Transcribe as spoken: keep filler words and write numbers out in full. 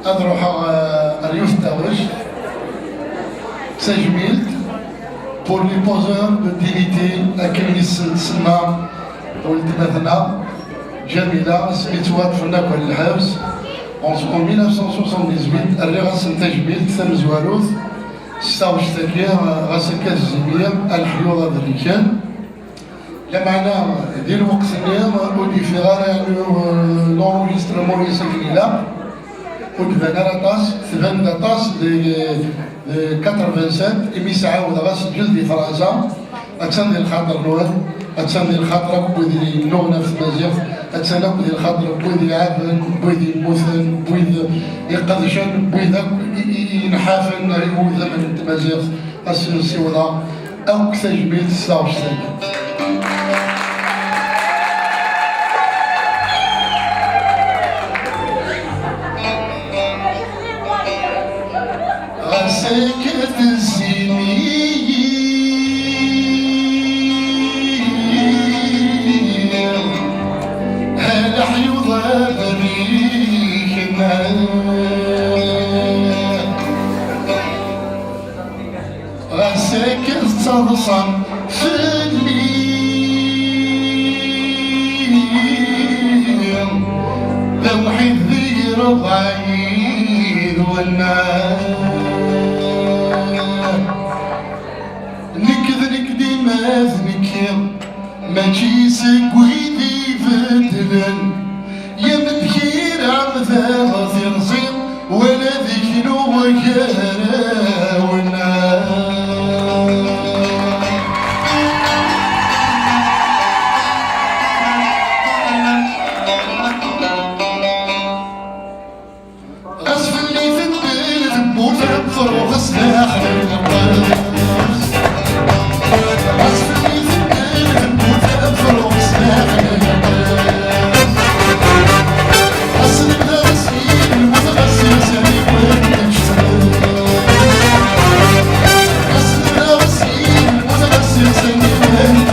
Ad ruḥeɣ, eh, ar yiwet n taɣect, d tajmilt pour les poseurs de dignité, akken i s-tsemma weltma-tneɣ Ǧamila, asmi ttwaṭṭfen akk ɣer lḥebs, en, en mille neuf cent soixante-dix-huit, rriɣ-asen tajmilt tamezwarut s taɣect-agi, eh, ɣas akka tzimir, a leḥyuḍ aberrikan. Lameɛna, di lweqt-nni, ur d-yeffiɣ ara, euh, l'enregistrement-is akken ilaq. Ur d-tban ara aṭas, tban-d aṭas di, di quatre-vingt-sept, imi sɛawdeɣ aseǧǧel di Fransa. Attan di lxaṭer-nwen, attan di lxaṭer akk n wid yennuɣen ɣef tmaziɣt, attan akk di lxaṭer n wid iɛaben, n wid yemmuten, n wid iqedcen, n wid akk i, i, i yenḥafen ar iwudam n tmaziɣt. Ad sen-siwḍeɣ akk tajmilt s taɣect-agi. Ɣas akka tezzi-iyi a leḥyuḍ aberrikan. Ɣas akka tettaḍsam fell-i, d awḥid deg ṛebɛin wannar. Nekk d nekk dima d nekk, mačči seg wid ibeddlen. Yemdekir ɛemdeɣ tirẓi wala d knu gar-awen. Ɣas fell-i tendel tewwurt am tṛuɣ s daxel n lqerz. Ɣas fell-i tendel tewwurt am tṛuɣ s daxel n lqerz. Ɣas nebda ɣas yid lmut ɣas yezhan iwet. Ɣas nebda ɣas yid lmut ɣas yezhan iwet.